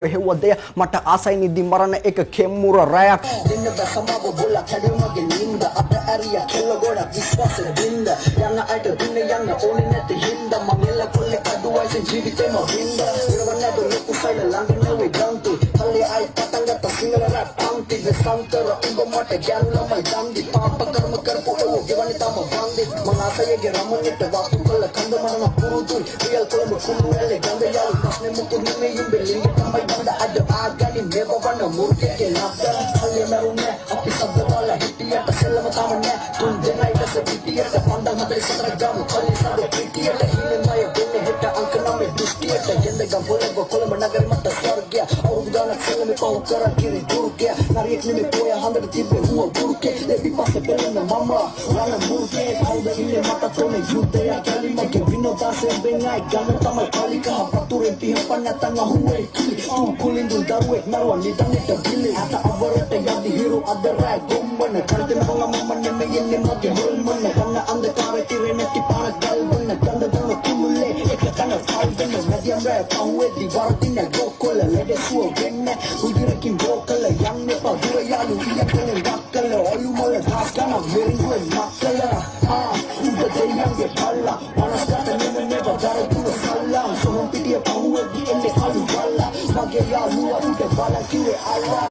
හෙව්ව දෙය මට ආසයි නිදි මරණ එක කෙම්මුර රැයක්. දෙන්න බෑ සමාව බොලා කැඩුව මගේ නින්ද. අත ඇරිය කෙල්ල ගොඩක් විශ්වාස බින්ද. යන්න අයට දුන්න යන්න ඕනේ නැති හින්දා මං එල්ල කොල්ලෙක් අඩු වයසෙන් ජීවිතේම වින්ද. ඉරවන්නේ නැද ලොකු සයිල ළඟ නෙවෙයි ගන්ති. කල්ලි ආයි පටන් ගත්ත සිංහල රැප් පන්ති. වෙසන්තර උඹ මට ගෑනු ළමයි දන්දි. පාප කර්ම කරපු ඒව ගෙවන්නේ තාම වන්දි. මං ආසයගේ රමණෙට වාතු කළ කඳ මරණ පුරුදුයි. රියල් කොළඹ කුණු ඇලේ ගඳ යාළු. ප්‍රශ්නේ මොකුත් නෙමෙයි උඹේ ලිංග තමයි බඳ. අද ආගනි මේව වන මුර්ගෙගේ නබ්ද. කල්ලි මැරුන්නේ අපි සද්ද දාලා හිටියට සෙල්ලම තාම නෑ. තුන් දෙනයි වැස පිටියට 544 ගමු කල්ලි සද්ද පිටියට. හීනේ ණය වෙන්නේ හෙට අංක නමේ දෘෂ්ටියට. ගෙන්ද ගම් පොළව කොළඹ නගර මට ස්වර්ගය. අවුරුදු ගානක් සෙල්ලමේ පහු කරන් කිරි දුර්ගය. නරියෙක් නෙමෙයි පොය හඳට තිබ්බේ හුව බුරුකේ. ලෙපි පස්සේ පෙළෙන මම රණ මුර්ගේ. කවුද ඉන්නේ මට තෝනේ යුද්ධයක් කැලි මගේ විනෝදාසයෙන් බෙන්ගයි ගන්න තමයි කලි කහ පතුරෙන් පිහපන් නැත්තන් අහුවේ කිලි. තුන් කුලින්දු දරුවෙක් මරුවා නිදන්නට බිලි. අත අවරට යදි හිරු අද රෑ ගොම්මන. කරතෙන හොඟ මම නෙමෙයි ඉන්නේ මගේ හොල්මන. ගන්න අන්ධකාරේ තිරේ නැති පාරක් ගල්වන්න. ගඳ දුන කුළුලේ එක තැන ෆල් වෙන්න. මැදියම් රෑ පහුවෙද්දි වරදින ගෝකොල ලෙඩ සුව වෙන්න. උදිරකින් බෝ කළ යන්න එපා දුර යාළු ඉයකලෙන් වක්කල. ඔලු මොල දාස් ගන්න මෙරිඟුවෙන් මක්කල. ආ උඹ දෙයියන්ගේ පල්ලා මනස්ගත නෙමෙයි මේව දර දුන සල්ලා. සොහොන් පිටිය පහුවෙද්දි එන්නේ අලු බල්ලා. මගේ යාළුවා උඩ බලන් කිව්වේ අල්ලා.